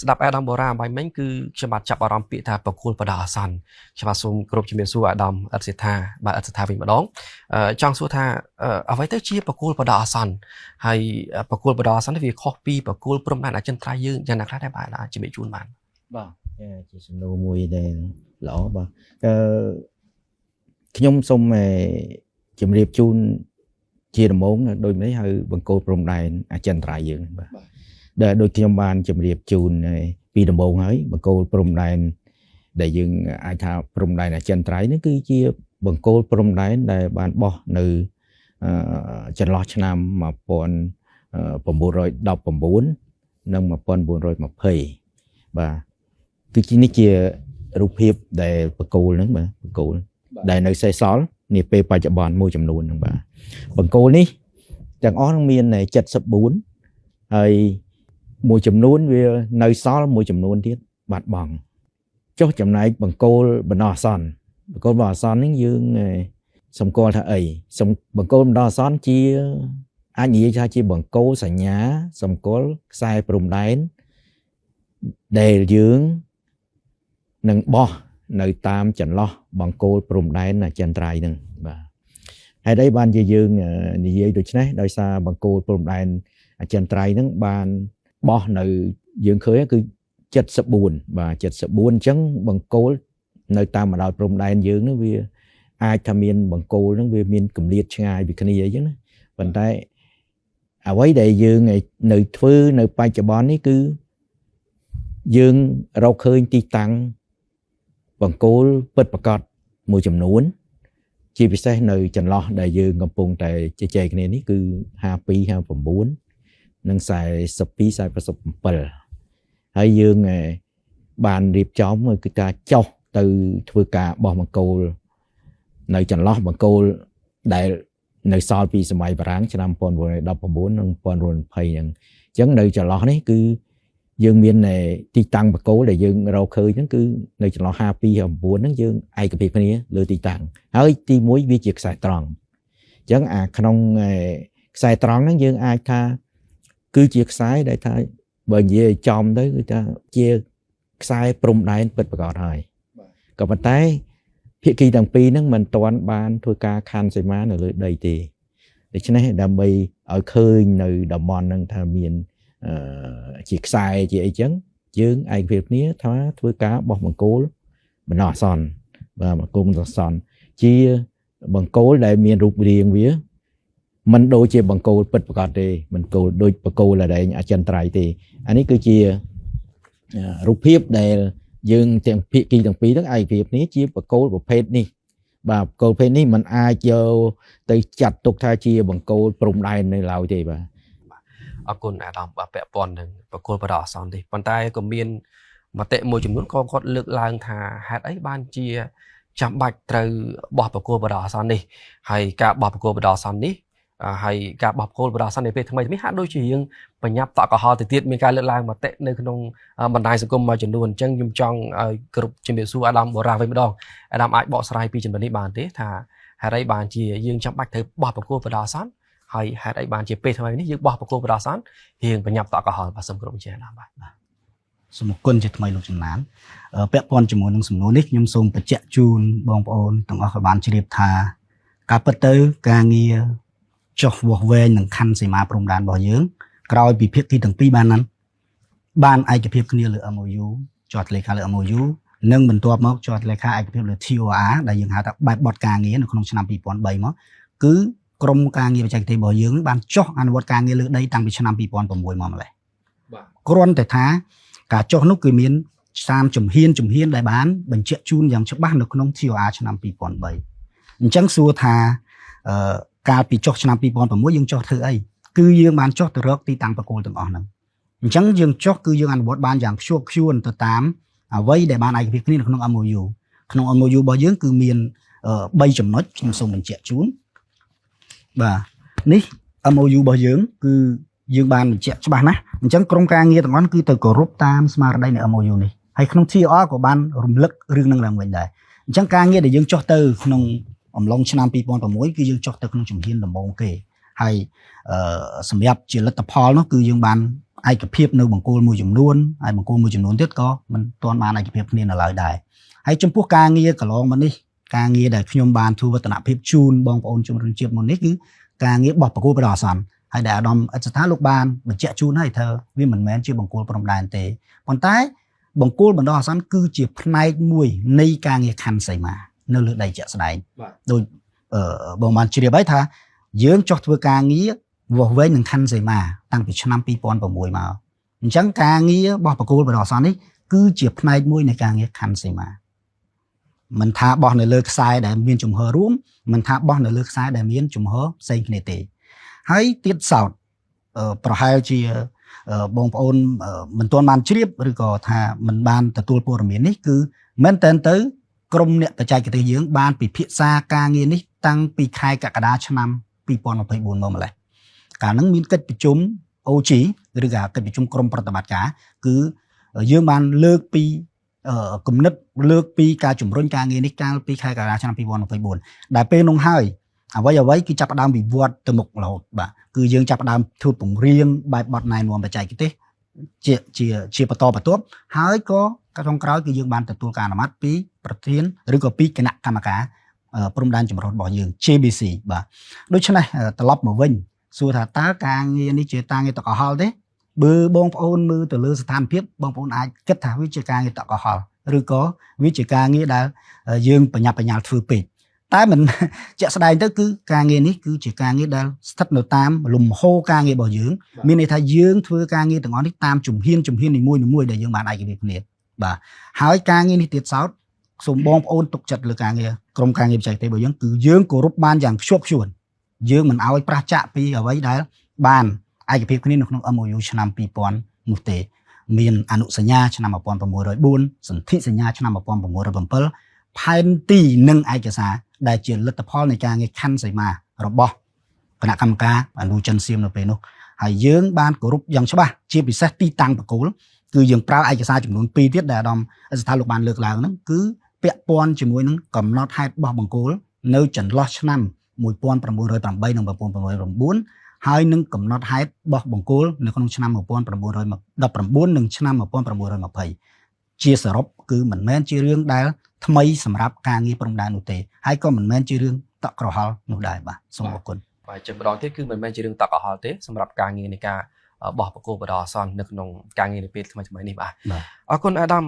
ស្ដាប់អាដាមបូរ៉ាអំបញ្ញមិញគឺខ្ញុំបាទចាប់អារម្មណ៍ពាក្យថាបកគលបដាអាសន្នខ្ញុំបាទសូមគោរពជំរាបសួរអាដាមអិតសេដ្ឋាបាទអិតសេដ្ឋាវិញម្ដងចង់សួរថាអ្វីទៅជាបកគលបដាអាសន្នហើយបកគលបដាអាសន្ននេះវាខុសពីបកគលព្រំដែនអចិន្ត្រៃយ៍យើងយ៉ាងណាខ្លះដែរបាទជំរាបជូនបាទ បាទជាសំណួរមួយដែលល្អបាទអឺខ្ញុំសូមជម្រាបជូនជាដំបូងដូចនេះហើយបង្គោលព្រំដែនអចិន្ត្រៃយ៍យើងបាទដែលដូចខ្ញុំបានជម្រាបជូនពីដំបូងហើយបង្គោលព្រំដែនដែលយើងអាចថាព្រំដែនអចិន្ត្រៃយ៍នេះគឺជាបង្គោលព្រំដែនដែលបានបោះនៅចន្លោះឆ្នាំ1919និង1920បាទគឺជានេះជារូបភាពដែលបង្គោលហ្នឹងបាទបង្គោលដែលនៅសេសសល់នាពេលបច្ចុប្បន្នមួយចំនួនហ្នឹងបាទបង្គោលនេះទាំងអស់នឹងមាន74ហើយមួយចំនួនវានៅសល់មួយចំនួនទៀតបាត់បង់ចុះចំណែកបង្គោលបណ្ដោះអាសន្នបង្គោលបណ្ដោះអាសន្ននេះយើងសម្គាល់ថាអីបង្គោលបណ្ដោះអាសន្នជាអាចនិយាយថាជាបង្គោលសញ្ញាសម្គាល់ខ្សែព្រំដែនដែលយើងនឹងបោះនៅតាមចន្លោះបង្គោលព្រំដែនអចិន្ត្រៃយ៍ហ្នឹងបាទហេតុអីបានជាយើងនិយាយដូច្នេះដោយសារបង្គោលព្រំដែនអចិន្ត្រៃយ៍ហ្នឹងបានបោះនៅយើងឃើញគឺ74បាទ74អញ្ចឹងបង្គោលនៅតាមបណ្ដោយព្រំដែនយើងហ្នឹងវាអាចថាមានបង្គោលហ្នឹងវាមានគម្លាតឆ្ងាយពីគ្នាអញ្ចឹងណាប៉ុន្តែអ្វីដែលយើងនៅធ្វើនៅបច្ចុប្បន្ននេះគឺយើងរកឃើញទីតាំងបង្គោលពិតប្រាកដមួយចំនួនជាពិសេសនៅចន្លោះដែលយើងកំពុងតែជជែកគ្នានេះគឺ52 59និង42 47ហើយយើងបានរៀបចំគឺថាចុះទៅធ្វើការបោះបង្គោលនៅចន្លោះបង្គោលដែលនៅសល់ពីសម័យបារាំងឆ្នាំ1919និង1920ហ្នឹងអញ្ចឹងនៅចន្លោះនេះគឺយើងមានទីតាំងបង្គោលដែលយើងរកឃើញហ្នឹងគឺនៅចន្លោះ52 59ហ្នឹងយើងឯកភាពគ្នាលើទីតាំងហើយទី1វាជាខ្សែត្រង់អញ្ចឹងអាក្នុងខ្សែត្រង់ហ្នឹងយើងអាចថាគឺជាខ្សែដែលថាបើនិយាយចំទៅគឺថាជាខ្សែព្រំដែនពិតប្រាកដហើយក៏ប៉ុន្តែភាគីទាំងពីរហ្នឹងមិនទាន់បានធ្វើការខណ្ឌសីមានៅលើដីទេដូច្នេះដើម្បីឲ្យឃើញនៅតំបន់ហ្នឹងថាមានជាខ្សែជាអីចឹងយើងឯកភាពគ្នាថាធ្វើការបោះបង្គោលបណ្ដោះអាសន្នបាទបង្គោលបណ្ដោះអាសន្នជាបង្គោលដែលមានរូបរាងវាមិនដូចជាបង្គោលពិតប្រាកដទេមិនគោលដូចបង្គោលដែលអចិន្ត្រៃយ៍ទេអានេះគឺជារូបភាពដែលយើងទាំងភាគីទាំងពីរហ្នឹងឯកភាពនេះជាបង្គោលប្រភេទនេះបាទបង្គោលប្រភេទនេះมันអាចយកទៅចាត់ទុកថាជាបង្គោលព្រំដែននៅឡើយទេបាទ អរគុណអាដាមបាទពាក់ព័ន្ធនឹងបកគលបដអសន្ននេះប៉ុន្តែក៏មានមតិមួយចំនួនក៏គាត់លើកឡើងថាហេតុអីបានជាចាំបាច់ត្រូវបោះបកគលបដអសន្ននេះហើយការបោះបកគលបដអសន្ននេះហើយការបោះបកគលបដអសន្នในពេលថ្មីនេះហាក់ដូចជារៀងបញ្ញាប់តក់កុហកទៅទៀតមានការលើកឡើងមតិនៅក្នុងបណ្ដាញសង្គមមួយចំនួនអញ្ចឹងខ្ញុំចង់ឲ្យគ្រប់ជំរាបសួរអាដាមបូរ៉ាវិញម្ដងអាដាមអាចបកស្រាយពីចំណុចនេះបានទេថាហេតុអីបានជាយើងចាំបាច់ត្រូវបោះបកគលបដអសន្នហើយហេតុអីបានជាពេលថ្មីនេះយើងបោះបកគលបដអសន្នរៀងបញ្ញាប់តក់កុហកបាទសូមគ្រប់ជាអាដាមបាទ សូមអរគុណជាថ្មីលោកចំណានពាក់ព័ន្ធជាមួយនឹងសំណួរនេះខ្ញុំសូមបញ្ជាក់ជូនបងប្អូនទាំងអស់ឲ្យបានជ្រាបថាការពិតទៅការងារចុះវាស់វែងនិងខណ្ឌសីមាព្រំដែនរបស់យើងក្រោយពីភាគីទាំងពីរបានนั้นបានឯកភាពគ្នាលើ MOU ចុះលេខាលើ MOU និងបន្ទាប់មកចុះលេខាឯកភាពលើ TOR ដែលយើងហៅថាបែបបទការងារនៅក្នុងឆ្នាំ2003មកគឺក្រមការងារបច្ចេកទេសរបស់យើងបានចុះអនុវត្តការងារលើដីតាំងពីឆ្នាំ2006មកម្លេះ បាទ គ្រាន់តែថាការចុះនោះគឺមានតាមជំហានជំហានដែលបានបញ្ជាក់ជូនយ៉ាងច្បាស់នៅក្នុង TOR ឆ្នាំ2003អញ្ចឹងសួរថាអឺកាលពីចុះឆ្នាំ2006យើងចុះធ្វើអីគឺយើងបានចុះទៅរកទីតាំងប្រគល់ទាំងអស់ហ្នឹងអញ្ចឹងយើងចុះគឺយើងអនុវត្តបានយ៉ាងខ្ជាប់ខ្ជួនទៅតាមអ្វីដែលបានឯកភាពគ្នានៅក្នុង MOU ក្នុង MOU របស់យើងគឺមាន3ចំណុចខ្ញុំសូមបញ្ជាក់ជូនបាទនេះ MOU របស់យើងគឺយើងបានបញ្ជាក់ច្បាស់ណាស់អញ្ចឹងក្រុមការងារទាំងអស់គឺទៅគោរពតាមស្មារតីនៃ MOU នេះហើយក្នុង TOR ក៏បានរំលឹករឿងនឹងឡើងវិញដែរអញ្ចឹងការងារដែលយើងចុះទៅក្នុងអំឡុងឆ្នាំ2006គឺយើងចុះទៅក្នុងជំហានដំបូងគេហើយអឺសម្រាប់ជាលទ្ធផលនោះគឺយើងបាន ឯកភាពនៅបង្គោលមួយចំនួនហើយបង្គោលមួយចំនួនទៀតក៏មិនទាន់បានឯកភាពគ្នានៅឡើយដែរហើយចំពោះការងារកន្លងមកនេះការងារដែលខ្ញុំបានធ្វើវឌ្ឍនភាពជូនបងប្អូនជំរុំជាតិមុននេះគឺការងារបោះបង្គោលបណ្ដោះអាសន្នហើយដែលអាដាមអិតស្ថាលោកបានបញ្ជាក់ជូនហើយថាវាមិនមែនជាបង្គោលព្រំដែនទេប៉ុន្តែបង្គោលបណ្ដោះអាសន្នគឺជាផ្នែកមួយនៃការងារខណ្ឌសីមានៅលើដីជាក់ស្ដែងដោយបងបានជ្រាបហើយថាយើងចោះធ្វើការងារវាស់វែងនឹងខណ្ឌសីមាតាំងពីឆ្នាំ2006មកអញ្ចឹងការងារបោះបង្គោលបណ្ដោះអាសន្ននេះគឺជាផ្នែកមួយនៃការងារខណ្ឌសីមាមិនថាបោះនៅលើខ្សែដែលមានជំហររួមមិនថាបោះនៅលើខ្សែដែលមានជំហរផ្សេងគ្នាទេហើយទៀតសោតប្រហែលជាបងប្អូនមិនទាន់បានជ្រាបឬក៏ថាមិនបានទទួលព័ត៌មាននេះគឺមែនតើទៅក្រមអ្នកបច្ចេកទេសយើងបានពិភាក្សាការងារនេះតាំងពីខែកក្កដាឆ្នាំ2024មកម្លេះកាលហ្នឹងមានកិច្ចប្រជុំ OG ឬក៏កិច្ចប្រជុំក្រុមប្រតិបត្តិការគឺយើងបានលើកពីគំនិតលើកពីការជំរុញការងារនេះកាលពីខែកក្កដាឆ្នាំ2024ដែលពេលនោះហើយអ្វីៗគឺចាប់ផ្ដើមវិវត្តទៅមុខរហូតបាទគឺយើងចាប់ផ្ដើមធ្វើពង្រៀងបែបបទណែនាំបច្ចេកទេសជាជាជាបន្តបន្ទាប់ហើយក៏ក្នុងក្រោយគឺយើងបានទទួលការអនុម័តពីប្រធានឬក៏ពីគណៈកម្មការព្រំដែនចម្រុះរបស់យើង JBC បាទដូច្នេះត្រឡប់មកវិញសួរថាតើការងារនេះជាការងារតក់កុហលទេបើបងប្អូនមើលទៅលើស្ថានភាពបងប្អូនអាចគិតថាវាជាការងារតក់កុហលឬក៏វាជាការងារដែលយើងបញ្ញាប់បញ្ញាល់ធ្វើពេកតែមិនជាក់ស្ដែងទៅគឺការងារនេះគឺជាការងារដែលស្ថិតនៅតាមលំហូរការងាររបស់យើងមានន័យថាយើងធ្វើការងារទាំងអស់នេះតាមជំហានជំហាននីមួយៗដែលយើងបានឯកភាពគ្នាបាទហើយការងារនេះទៀតសោតសូមបងប្អូនទុកចិត្តលើការងារក្រុមការងារបច្ចេកទេសរបស់យើងគឺយើងគោរពបានយ៉ាងខ្ជាប់ខ្ជួនយើងមិនឲ្យប្រះចាកពីអ្វីដែលបានឯកភាពគ្នានៅក្នុង MOU ឆ្នាំ2000នោះទេមានអនុសញ្ញាឆ្នាំ1904សន្ធិសញ្ញាឆ្នាំ1907ផែនទីនិងឯកសារដែលជាលទ្ធផលនៃការងារខណ្ឌសីមារបស់គណៈកម្មការអនុចិនសៀមនៅពេលនោះហើយយើងបានគោរពយ៉ាងច្បាស់ជាពិសេសទីតាំងបង្គោលគឺយើងប្រើឯកសារចំនួន2ទៀតដែលអាដាមស្ថាលោកបានលើកឡើងហ្នឹងគឺពាក់ព័ន្ធជាមួយនឹងកំណត់ហេតុបោះបង្គោលនៅចន្លោះឆ្នាំ1908និង1909ហើយនឹងកំណត់ហេតុបោះបង្គោលនៅក្នុងឆ្នាំ1919និងឆ្នាំ1920ជាសរុបគឺមិនមែនជារឿងដែលថ្មីសម្រាប់ការងារព្រំដែននោះទេហើយក៏មិនមែនជារឿងតក់ក្រហល់នោះដែរបាទសូមអរគុណ បាទចឹងម្ដងទៀតគឺមិនមែនជារឿងតក់ក្រហល់ទេសម្រាប់ការងារនៃការបោះបង្គោលបណ្ដោះអាសន្ននៅក្នុងការងារในពេលថ្មីៗនេះបាទអរគុណអាដាម។